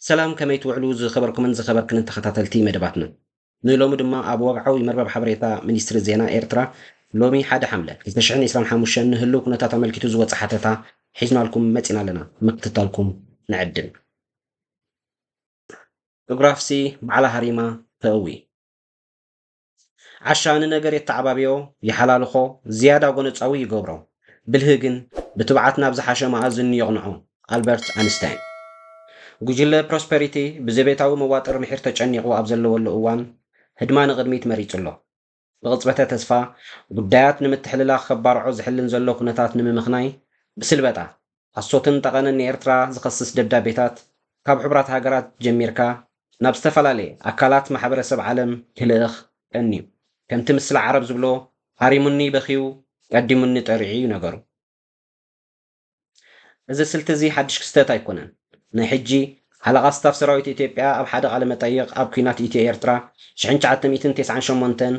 ሰላም፣ ከመይ ትውዕሉ ዝኸበርኩምን ዝኸበርክንን ተኸታተልቲ መደባትና? ንሎሚ ድማ ኣብ ወግዓዊ መርበብ ሓበሬታ ሚኒስትሪ ዜና ኤርትራ ሎሚ ሓደ ሓምለ ክልተ ሽሕን ዕስራን ሓሙሽተን ንህልው ኩነታት ኣመልኪቱ ዝወጸ ሓተታ ሒዝናልኩም መጺና ኣለና። ምክትታልኩም ንዕድም። ጂኦግራፍሲ ባዕላ ሃሪማ ተእዊ። ዓሻ ንነገር የተዓባብዮ፣ ይሓላልኾ፣ ዝያዳ ጎነጻዊ ይገብሮ። ብልሂ ግን ብትብዓት ናብ ዝሓሸ መኣዝን የቕንዖ። ኣልበርት ኣንስታይን። ጉጅለ ፕሮስፐሪቲ ብዘቤታዊ መዋጥር ምሒር ተጨኒቑ ኣብ ዘለወሉ እዋን፣ ህድማ ንቕድሚት መሪጹ ኣሎ። ብቕጽበተ ተስፋ፣ ጉዳያት ንምትሕልላኽ ከባርዖ ዝሕልን ዘሎ ኩነታት ንምምኽናይ፣ ብስልበጣ፣ ሓሶትን ጠቐነን ንኤርትራ ዝኸስስ ደብዳቤታት፣ ካብ ሕቡራት ሃገራት ጀሚርካ፣ ናብ ዝተፈላለየ ኣካላት ማሕበረሰብ ዓለም ክልእኽ ቀንዩ። ከምቲ ምስላ ዓረብ ዝብሎ፣ ሃሪሙኒ በኽዩ፣ ቀዲሙኒ ጠሪዑ እዩ ነገሩ። እዚ ስልቲ እዚ ሓድሽ ክስተት ኣይኮነን። ናይ ሕጂ ሓለቓ ስታፍ ሰራዊት ኢትዮጵያ ኣብ ሓደ ቃለ መጠይቕ፣ ኣብ ኲናት ኢትዮ ኤርትራ ሽሕን ትሽዓተ ሚእትን ተስዓን ሸሞንተን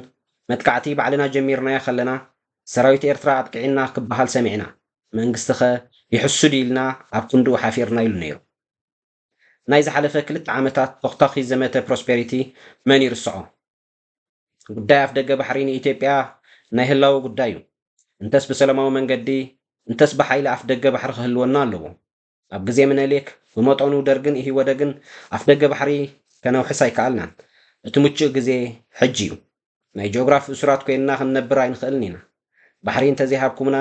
መጥቃዕቲ ባዕልና ጀሚርናዮ ከለና፣ ሰራዊት ኤርትራ ኣጥቂዕና ክበሃል ሰሚዕና፣ መንግስቲ ኸ ይሕሱ ድዩ ኢልና ኣብ ክንድኡ ሓፊርና ኢሉ ነይሩ። ናይ ዝሓለፈ ክልተ ዓመታት ተኹታኺ ዘመተ ፕሮስፔሪቲ መን ይርስዖ? ጉዳይ ኣፍደገ ባሕሪ ንኢትዮጵያ ናይ ህላወ ጉዳይ እዩ። እንተስ ብሰላማዊ መንገዲ፣ እንተስ ብሓይሊ ኣፍደገ ባሕሪ ክህልወና ኣለዎ። ኣብ ግዜ ምኒልክ፣ ብመጠኑ ደርግን ኢህወደግን ኣፍደገ ባሕሪ ከነውሕስ ኣይከኣልናን። እቲ ምቹእ ግዜ ሕጂ እዩ። ናይ ጂኦግራፊ እሱራት ኮይንና ክንነብር ኣይንኽእልን ኢና። ባሕሪ እንተዘይሃብኩምና፣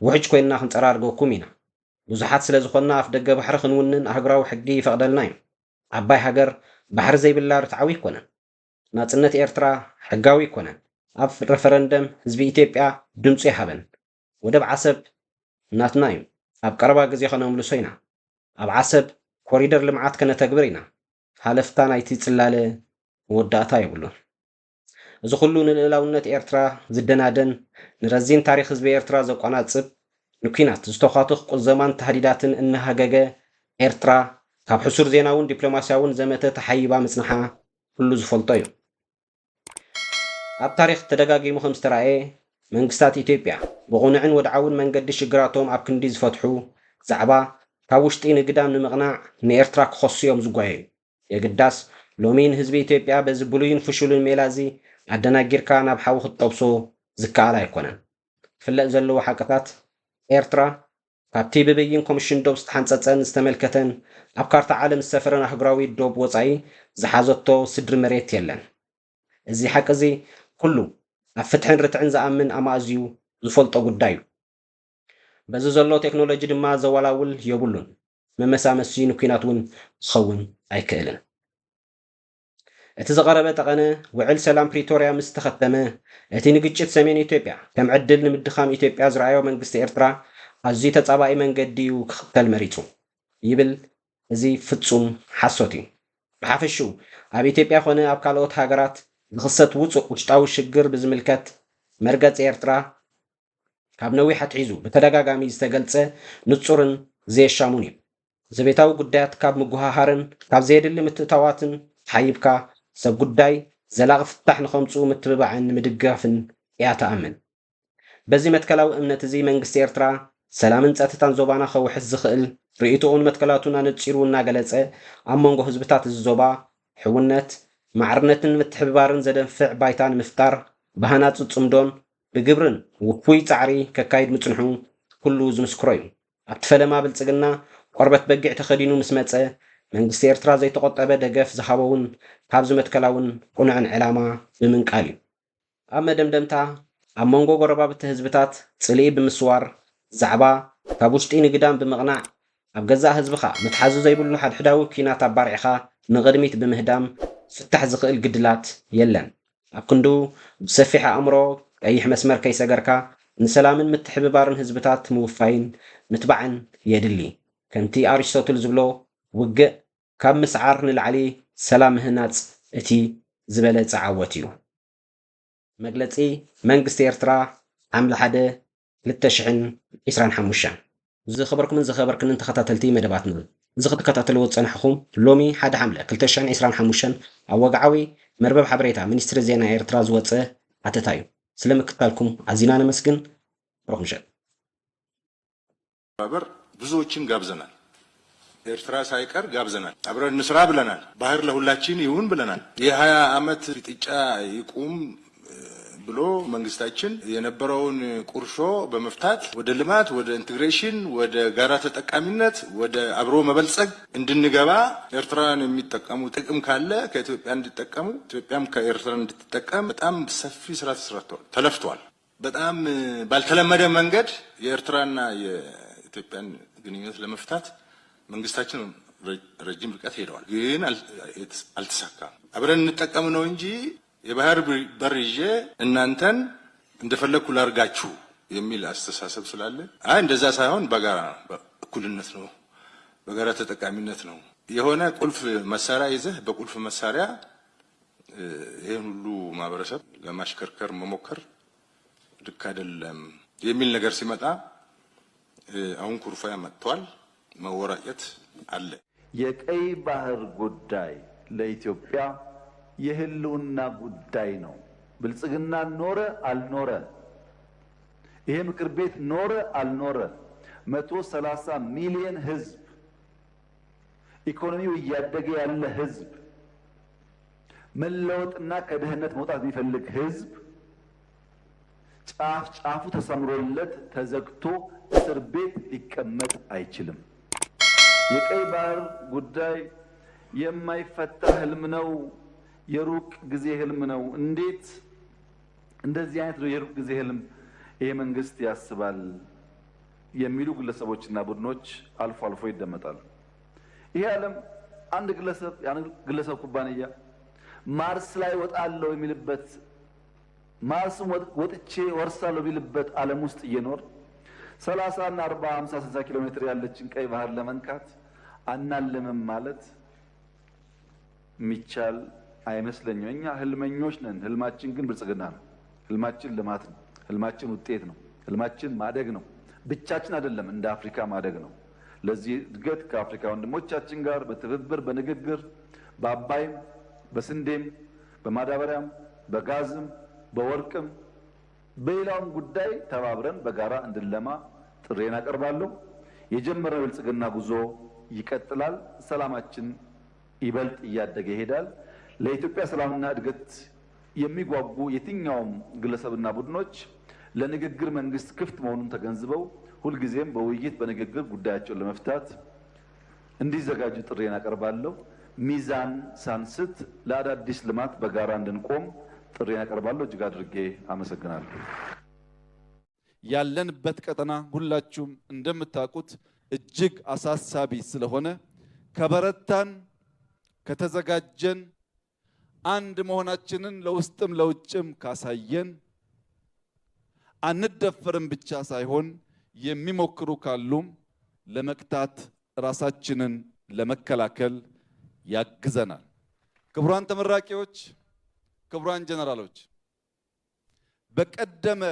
ውሕጅ ኮይንና ክንጸራርገኩም ኢና። ብዙሓት ስለ ዝኾንና ኣፍደገ ባሕሪ ክንውንን ኣህጉራዊ ሕጊ ይፈቕደልና እዩ። ዓባይ ሃገር ባሕሪ ዘይብላ ርትዓዊ ኣይኮነን። ናጽነት ኤርትራ ሕጋዊ ኣይኮነን። ኣብ ረፈረንደም ህዝቢ ኢትዮጵያ ድምጹ ይሃበን። ወደብ ዓሰብ ናትና እዩ። ኣብ ቀረባ ግዜ ከነምልሶ ኢና። ኣብ ዓሰብ ኮሪደር ልምዓት ከነተግብር ኢና። ሃለፍታ ናይቲ ጽላለ መወዳእታ የብሉን። እዚ ኩሉ ንልእላውነት ኤርትራ ዝደናደን፣ ንረዚን ታሪኽ ህዝቢ ኤርትራ ዘቋናጽብ፣ ንኲናት ዝተዃትኽ ቁዘማን ታህዲዳትን እናሃገገ፣ ኤርትራ ካብ ሕሱር ዜናውን ዲፕሎማስያውን ዘመተ ተሓይባ ምጽንሓ ኩሉ ዝፈልጦ እዩ። ኣብ ታሪኽ ተደጋጊሙ ከም ዝተራእየ፣ መንግስታት ኢትዮጵያ ብቕኑዕን ወድዓውን መንገዲ ሽግራቶም ኣብ ክንዲ ዝፈትሑ፣ ዛዕባ ካብ ውሽጢ ንግዳም ንምቕናዕ ንኤርትራ ክኸሱ እዮም ዝጓየዩ። የግዳስ፣ ሎሚ ንህዝቢ ኢትዮጵያ በዚ ብሉይን ፍሹልን ሜላ እዚ ኣደናጊርካ ናብ ሓዊ ክትጠብሶ ዝከኣል ኣይኮነን። ክፍለጥ ዘለዎ ሓቅታት፣ ኤርትራ ካብቲ ብብይን ኮሚሽን ዶብ ዝተሓንጸጸን ዝተመልከተን ኣብ ካርታ ዓለም ዝሰፈረን ኣህጉራዊ ዶብ ወጻኢ ዝሓዘቶ ስድሪ መሬት የለን። እዚ ሓቂ እዚ ኩሉ ኣብ ፍትሕን ርትዕን ዝኣምን ኣማእዝዩ ዝፈልጦ ጉዳይ እዩ። በዚ ዘሎ ቴክኖሎጂ ድማ ዘወላውል የብሉን። መመሳመሲ ንኲናት እውን ክኸውን ኣይክእልን። እቲ ዝቐረበ ጠቐነ፣ ውዕል ሰላም ፕሪቶርያ ምስ ተኸተመ፣ እቲ ንግጭት ሰሜን ኢትዮጵያ ከም ዕድል ንምድኻም ኢትዮጵያ ዝረኣዮ መንግስቲ ኤርትራ ኣዝዩ ተጻባኢ መንገዲ እዩ ክኽተል መሪጹ ይብል። እዚ ፍጹም ሓሶት እዩ። ብሓፈሽኡ፣ ኣብ ኢትዮጵያ ኮነ ኣብ ካልኦት ሃገራት ዝኽሰት ውጹእ ውሽጣዊ ሽግር ብዝምልከት፣ መርገጺ ኤርትራ ካብ ነዊሕ ኣትሒዙ ብተደጋጋሚ ዝተገልጸ ንጹርን ዘየሻሙን እዩ። ዘቤታዊ ጉዳያት ካብ ምጉሃሃርን ካብ ዘየድሊ ምትእታዋትን ተሓይብካ፣ ሰብ ጉዳይ ዘላቒ ፍታሕ ንኸምጽኡ ምትብባዕን ምድጋፍን እያ ትኣምን። በዚ መትከላዊ እምነት እዚ፣ መንግስቲ ኤርትራ ሰላምን ጸጥታን ዞባና ከውሕስ ዝኽእል ርእይቶኡን መትከላቱን ኣነጺሩ እናገለጸ፣ ኣብ መንጎ ህዝብታት እዚ ዞባ ሕውነት፣ ማዕርነትን ምትሕብባርን ዘደንፍዕ ባይታ ንምፍጣር ብሃናጺ ጽምዶን ብግብርን ውፉይ ጻዕሪ ከካይድ ምጽንሑ ኩሉ ዝምስክሮ እዩ። ኣብቲ ፈለማ ብልጽግና ቆርበት በጊዕ ተኸዲኑ ምስ መጸ፣ መንግስቲ ኤርትራ ዘይተቖጠበ ደገፍ ዝሃቦ እውን ካብዚ መትከላውን ቅኑዕን ዕላማ ብምንቃል እዩ። ኣብ መደምደምታ፣ ኣብ መንጎ ጎረባብቲ ህዝብታት ጽልኢ ብምስዋር፣ ዛዕባ ካብ ውሽጢ ንግዳም ብምቕናዕ፣ ኣብ ገዛእ ህዝብኻ ምትሓዚ ዘይብሉ ሓድሕዳዊ ኲናት ኣባሪዕኻ ንቕድሚት ብምህዳም ዝፍታሕ ዝኽእል ግድላት የለን። ኣብ ክንድኡ፣ ብሰፊሕ ኣእምሮ ቀይሕ መስመር ከይሰገርካ፣ ንሰላምን ምትሕብባርን ህዝብታት ምውፋይን ምትባዕን የድሊ። ከምቲ ኣሪስቶትል ዝብሎ፣ ውግእ ካብ ምስዓር ንላዕሊ ሰላም ምህናጽ እቲ ዝበለጸ ዓወት እዩ። መግለጺ መንግስቲ ኤርትራ፣ ሓምለ ሓደ ክልተ ሽሕን ዕስራን ሓሙሽተን። ዝኸበርኩምን ዝኸበርክንን ተኸታተልቲ መደባትና፣ እዚ ክትከታተልዎ ዝጸናሕኹም ሎሚ ሓደ ሓምለ ክልተ ሽሕን ዕስራን ሓሙሽተን ኣብ ወግዓዊ መርበብ ሓበሬታ ሚኒስትሪ ዜና ኤርትራ ዝወጸ ሓተታ እዩ። ስለ ምክትታልኩም ኣዚና ነመስግን። ርሑስ ምሸት። በር ብዙዎችን ጋብዘናል። ኤርትራ ሳይቀር ጋብዘናል። አብረን እንስራ ብለናል። ባህር ለሁላችን ይሁን ብለናል። የሃያ ዓመት ፍጥጫ ይቁም ብሎ መንግስታችን የነበረውን ቁርሾ በመፍታት ወደ ልማት፣ ወደ ኢንቴግሬሽን፣ ወደ ጋራ ተጠቃሚነት፣ ወደ አብሮ መበልጸግ እንድንገባ፣ ኤርትራውያን የሚጠቀሙ ጥቅም ካለ ከኢትዮጵያ እንዲጠቀሙ፣ ኢትዮጵያም ከኤርትራ እንድትጠቀም በጣም ሰፊ ስራ ተሰርቷል፣ ተለፍቷል። በጣም ባልተለመደ መንገድ የኤርትራና የኢትዮጵያን ግንኙነት ለመፍታት መንግስታችን ረጅም ርቀት ሄደዋል፣ ግን አልተሳካም። አብረን እንጠቀም ነው እንጂ የባህር በር ይዤ እናንተን እንደፈለግኩ ላርጋችሁ የሚል አስተሳሰብ ስላለ፣ አይ እንደዛ ሳይሆን በጋራ እኩልነት ነው፣ በጋራ ተጠቃሚነት ነው። የሆነ ቁልፍ መሳሪያ ይዘህ በቁልፍ መሳሪያ ይሄን ሁሉ ማህበረሰብ ለማሽከርከር መሞከር ልክ አይደለም የሚል ነገር ሲመጣ አሁን ኩርፊያ መጥቷል። መወራጨት አለ። የቀይ ባህር ጉዳይ ለኢትዮጵያ የህልውና ጉዳይ ነው። ብልጽግና ኖረ አልኖረ፣ ይሄ ምክር ቤት ኖረ አልኖረ፣ መቶ ሠላሳ ሚሊዮን ህዝብ፣ ኢኮኖሚው እያደገ ያለ ህዝብ፣ መለወጥና ከድህነት መውጣት የሚፈልግ ህዝብ ጫፍ ጫፉ ተሰምሮለት ተዘግቶ እስር ቤት ሊቀመጥ አይችልም። የቀይ ባህር ጉዳይ የማይፈታ ህልም ነው፣ የሩቅ ጊዜ ህልም ነው። እንዴት እንደዚህ አይነት የሩቅ ጊዜ ህልም ይሄ መንግስት ያስባል የሚሉ ግለሰቦችና ቡድኖች አልፎ አልፎ ይደመጣሉ። ይሄ ዓለም አንድ ግለሰብ ያን ግለሰብ ኩባንያ ማርስ ላይ ወጣለሁ የሚልበት፣ ማርስ ወጥቼ ወርሳለሁ የሚልበት ዓለም ውስጥ እየኖር ሠላሳ እና አርባ፣ ሃምሳ፣ ስልሳ ኪሎ ሜትር ያለችን ቀይ ባህር ለመንካት አናልምም ማለት የሚቻል አይመስለኝም። እኛ ህልመኞች ነን። ህልማችን ግን ብልጽግና ነው። ህልማችን ልማት ነው። ህልማችን ውጤት ነው። ህልማችን ማደግ ነው። ብቻችን አይደለም፣ እንደ አፍሪካ ማደግ ነው። ለዚህ እድገት ከአፍሪካ ወንድሞቻችን ጋር በትብብር በንግግር በአባይም በስንዴም በማዳበሪያም በጋዝም በወርቅም በሌላውም ጉዳይ ተባብረን በጋራ እንድንለማ ጥሪዬን አቀርባለሁ። የጀመረው የብልጽግና ጉዞ ይቀጥላል። ሰላማችን ይበልጥ እያደገ ይሄዳል። ለኢትዮጵያ ሰላምና እድገት የሚጓጉ የትኛውም ግለሰብና ቡድኖች ለንግግር መንግስት ክፍት መሆኑን ተገንዝበው ሁልጊዜም በውይይት በንግግር ጉዳያቸውን ለመፍታት እንዲዘጋጁ ጥሪዬን አቀርባለሁ። ሚዛን ሳንስት ለአዳዲስ ልማት በጋራ እንድንቆም ጥሪዬን አቀርባለሁ። እጅግ አድርጌ አመሰግናለሁ። ያለንበት ቀጠና ሁላችሁም እንደምታውቁት እጅግ አሳሳቢ ስለሆነ ከበረታን፣ ከተዘጋጀን፣ አንድ መሆናችንን ለውስጥም ለውጭም ካሳየን አንደፈርም ብቻ ሳይሆን የሚሞክሩ ካሉም ለመቅታት ራሳችንን ለመከላከል ያግዘናል። ክቡራን ተመራቂዎች፣ ክቡራን ጀነራሎች፣ በቀደመ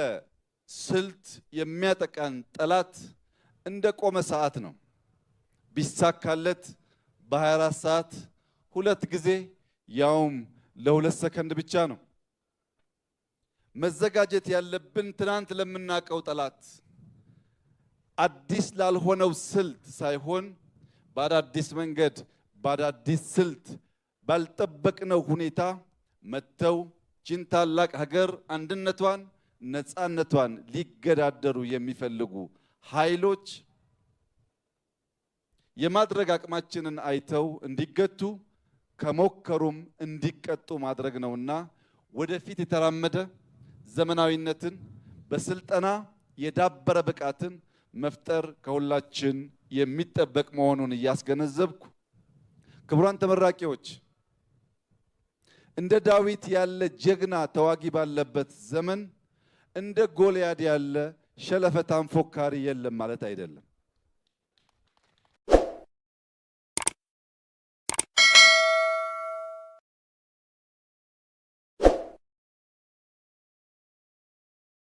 ስልት የሚያጠቃን ጠላት እንደቆመ ሰዓት ነው። ቢሳካለት በ24 ሰዓት ሁለት ጊዜ ያውም ለሁለት ሰከንድ ብቻ ነው። መዘጋጀት ያለብን ትናንት ለምናውቀው ጠላት አዲስ ላልሆነው ስልት ሳይሆን በአዳዲስ መንገድ በአዳዲስ ስልት ባልጠበቅነው ሁኔታ መጥተው ችን ታላቅ ሀገር አንድነቷን ነፃነቷን ሊገዳደሩ የሚፈልጉ ኃይሎች የማድረግ አቅማችንን አይተው እንዲገቱ ከሞከሩም እንዲቀጡ ማድረግ ነውና ወደፊት የተራመደ ዘመናዊነትን በስልጠና የዳበረ ብቃትን መፍጠር ከሁላችን የሚጠበቅ መሆኑን እያስገነዘብኩ ክቡራን ተመራቂዎች እንደ ዳዊት ያለ ጀግና ተዋጊ ባለበት ዘመን እንደ ጎልያድ ያለ ሸለፈታም ፎካሪ የለም ማለት አይደለም።